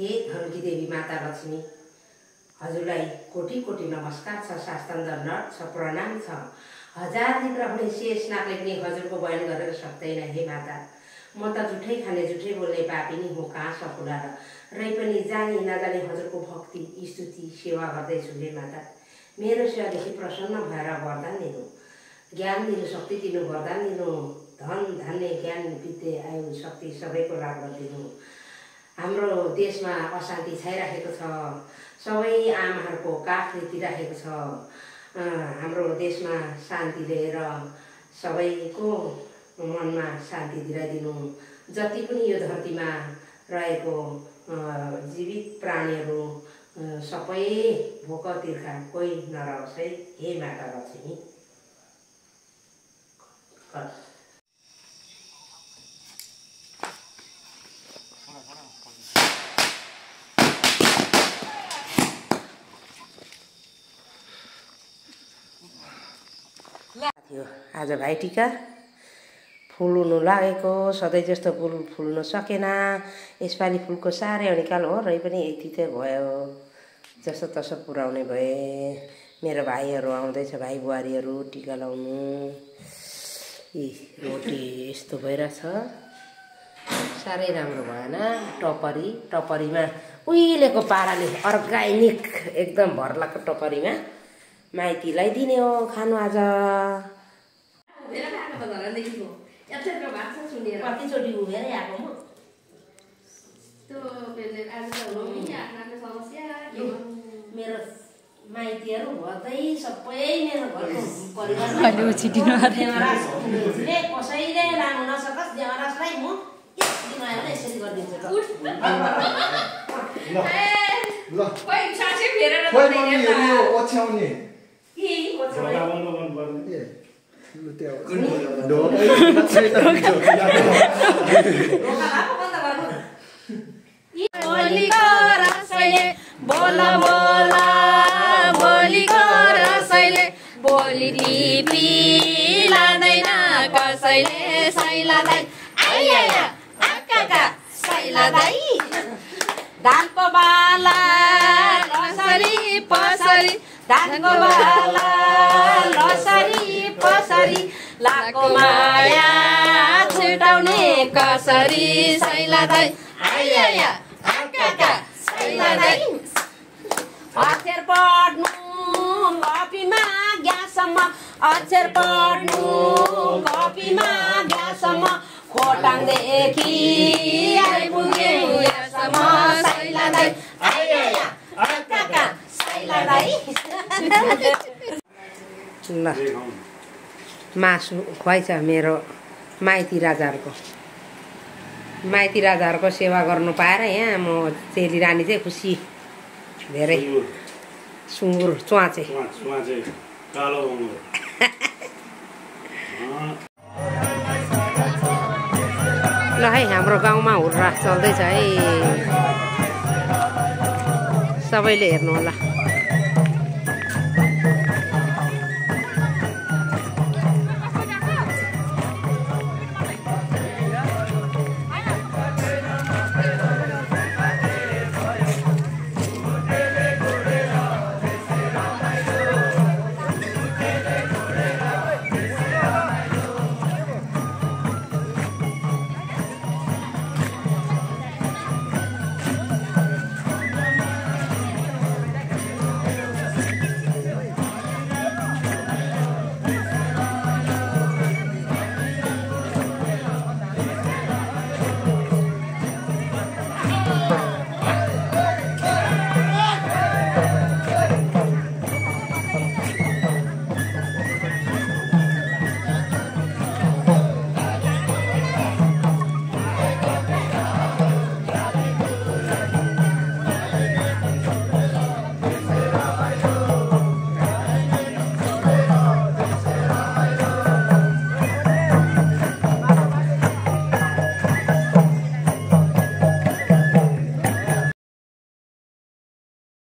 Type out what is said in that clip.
हे धनकी देवी माता लक्ष्मी, हजुरलाई कोटी कोटी नमस्कार छ, साष्टाङ्ग दण्डवत छ, प्रणाम छ। हजार दिन रहने शेष नागले पनि हजुरको बयान गरेर सक्दैन। हे माता, म त झुठै खाने झुठै बोल्ने पापिनी हो, कहाँ सकुला रै पनि जानी नजाने हजुरको भक्ति स्तुति सेवा गर्दैछु। हे माता, मेरो सेवादेखि प्रसन्न भएर वरदान दिनु, ज्ञान दिनु, शक्ति दिनु, वरदान दिनु, धन धान्य ज्ञान विद्या आयु शक्ति सबैको लाभ गरिदिनु। हाम्रो देशमा अशान्ति छाइराखेको छ, सबै आमाहरूको काख रीतिराखेको छ। हाम्रो देशमा शान्ति लिएर सबैको मनमा शान्ति दिलाइदिनु। जति पनि यो धरतीमा रहेको जीवित प्राणीहरू सबै भोक तिर्खा कोही नरहोस् है। हे माता लक्ष्मी। थियो आज भाइटिका फुल्नु लागेको, सधैँ जस्तो फुल फुल्न सकेन। यसपालि फुलको साह्रै अनिकाल हो, रै पनि यति चाहिँ भयो। जस्तो तसो पुर्याउने भए। मेरो भाइहरू आउँदैछ, भाइ बुहारीहरू टिका लाउनु। रोटी यस्तो भइरहेछ, साह्रै राम्रो भएन। टपरीमा उहिलेको पाराले अर्ग्यानिक एकदम भर्लाको टपरीमा माइतीलाई दिने हो खानु आज। कतिचोटि उभेर आएको म मेरो माइतीहरू भर्दै सबै मेरो घरको परिवारले कसैले लानु नसकोस्। देवराजलाई म यसरी गरिदिन्छु। बोली टिपी लाँदैन कसैले सैलालाई। आइया आका सैलालाई। धानको बाला लसरी पसरी, धानको बाला लसरी पसरी, लाको माया छुटाउने कसरी सैलालाई। आइया आका सैलालाई। अक्षर पढ्नु कपीमा ग्यासम्म, अक्षर पढ्नु कपीमा ग्यासम्म, खोटाङदेखि आइपुगे यहाँसम्म सैलालाई। आइया आका सैलालाई। ल मासु खुवाइछ मेरो माइती राजाहरूको सेवा गर्नु पाएर यहाँ म चेली रानी चाहिँ खुसी। धेरै सुँगुर च्वाचे कालो ल है, हाम्रो गाउँमा हुर्रा चल्दैछ है, सबैले हेर्नु होला।